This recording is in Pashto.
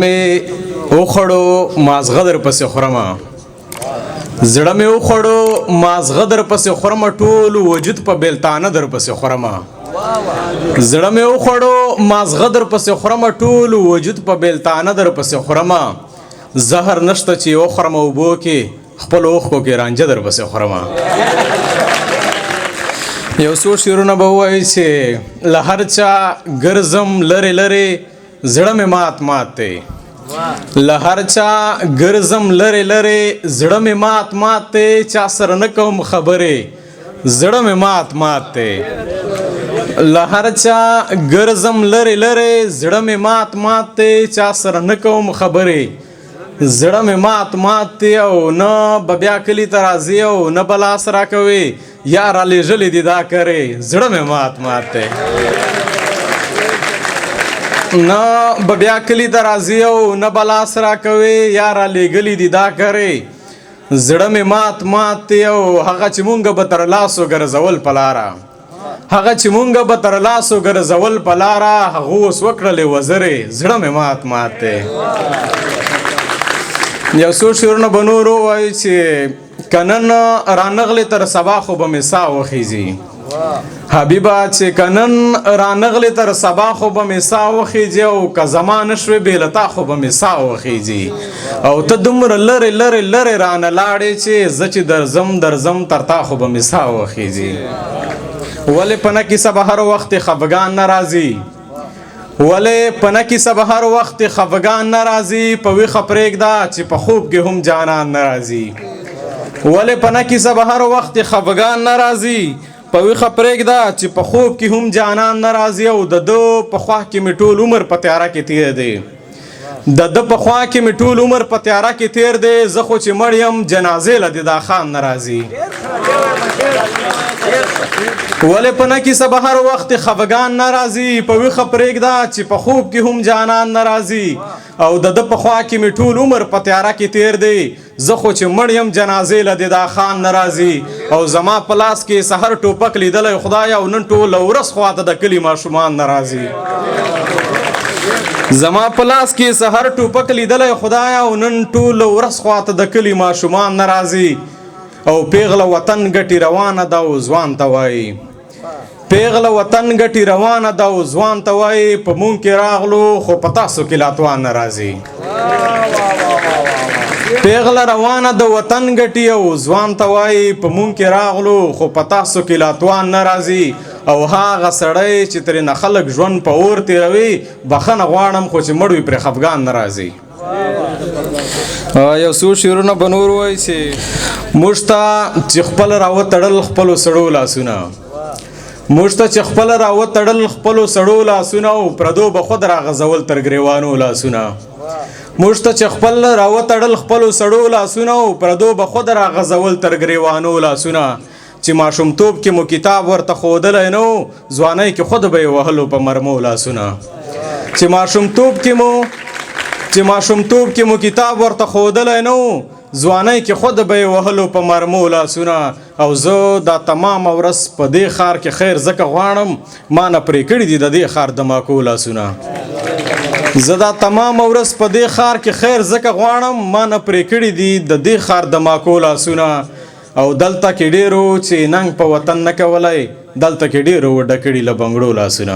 مې وخوړو مازغه در پسې خورمه، زړه مې وخوړو مازغه در پسې خورمه، ټول وجود په بیلتانه در پسې خورمه. زړه مې وخوړو مازغه در پسې خورمه، ټول وجود په بیلتانه در پسې خورمه. زهر نشته چې وخورمه اوبو کې، خپل اوښکو کې رانجه در پسې خورمه. یو څو شعرونه به ووایي چې له هر چا ګرځم لرې لرې، زړه مې مات مات دی. له هر چا ګرځم لرې لرې، زړه مې مات مات دی. چا سره نه کوم خبرې، زړه مې مات مات دی. له هر چا ګرځم لرې لرې، زړه مې مات مات دی. چا سره نه کوم خبرې، زړه مې مات مات دی. او نه به بیا کلي ته راځي او نه به لاس راکوي، یا رالېږلي دي دا کرې، زړه مې مات مات دی. نه به بیا کلي ته راځي او نه به لاس راکوي، یا رالېږلي دي دا کرې، زړه مې مات مات دی. او هغه چې مونږ به تر لاسو ګرځول په لاره، هغه چې مونږ به تر لاسو ګرځول په لاره، هغه اوس وکړلې وزرې، زړه مې مات مات دی. یو څو شعرونه به نور ووایو چې که نن رانغلې تر سبا خو به مې ساه وخیژي حبیبه، چې که نن رانغلې تر سبا خو به مې ساه وخیژي، او که زما نه شوې بې له تا خو به مې ساه وخیژي. او ته دومره لرې لرې لرې رانه لاړې چې زه چې درځم درځم تر تا خو به مې ساه وخیژي. ولې په نه کیسه به هر وخت خفګان نه راځي، ولې په نه کیسه به هر وخت خفګان نه راځي، په ویښه پرېږده چې په خوب کې هم جانان نه راځي. ولې په نه کیسه به هر وخت خفګان نه راځي، په ویښه پرېږده چې په خوب کې هم جانان نه راځي. او د ده په خوا کې مې ټول عمر په تیاره کې تېر دی، د ده په خوا کې مې ټول عمر په تیاره کې تېر دی. زه خو چې مړ یم جنازې له دې دا خان نه راځي. ولې په نه کیسه به هر وخت خفګان نه راځي، په ویښه پرېږده چې په خوب کې هم جانان نه راځي. او د ده په خوا کې مې ټول عمر په تیاره کې تېر دی، زه خو چې مړ یم جنازې له دې دا خان نه راځي. او زما په لاس کې سحر ټوپک لیدلی خدای، او نن ټوله ورځ خواته د کلي ماشومان نه راځي. زما په لاس کې سحر ټوپک لیدلی خدای، او نن ټوله ورځ خواته د کلي ماشومان نه راځي. او پیغله وطن ګټي روانه ده او ځوان ته وایي، پیغله وطن ګټي روانه ده او ځوان ته وایي، په مونږ کې راغلو خو په تاسو کې لا توان نه راځي. پیغله روانه ده وطن ګټي او ځوان ته وایي، په مونږ کې راغلو خو په تاسو کې لا توان نه راځي. او هغه سړی چې ترېنه خلک ژوند په اور تېروي، بخښنه غواړم خو چې مړ وي پرې خفګان نه راځي. یو څو شعرونه به نور ووایي چې موږ ته چې خپل راوتړل خپلو سړو لاسونه، موږ ته چې خپل راوتړل خپلو سړو لاسونه، او پردو به خود راغځول تر ګریوانو لاسونه. موږ ته چې خپل راوتړل خپلو سړو لاسونه، او پردو به خود راغځول تر ګریوانو لاسونه. چې ماشومتوب کې مو کتاب ورته ښودلی نه و، ځوانۍ کې خود به یې وهلو په مرمو لاسونه. چې ماشومتوب کې مو کتاب ورته ښودلی نه و، ځوانۍ کې خود به یې وهلو په مرمو لاسونه. او زه دا تمامه ورځ په دې ښار کې خیر ځکه غواړم، ما نه پرې کړي دي د دې ښار د ماکو لاسونه. زه دا تمامه ورځ په دې ښار کې خیر ځکه غواړم، ما نه پرې کړي دي د دې ښار د ماکو لاسونه. او دلته کې ډېرو چې ننګ په وطن نه کولی، دلته کې ډېرو وډه کړي له بنګړو لاسونه.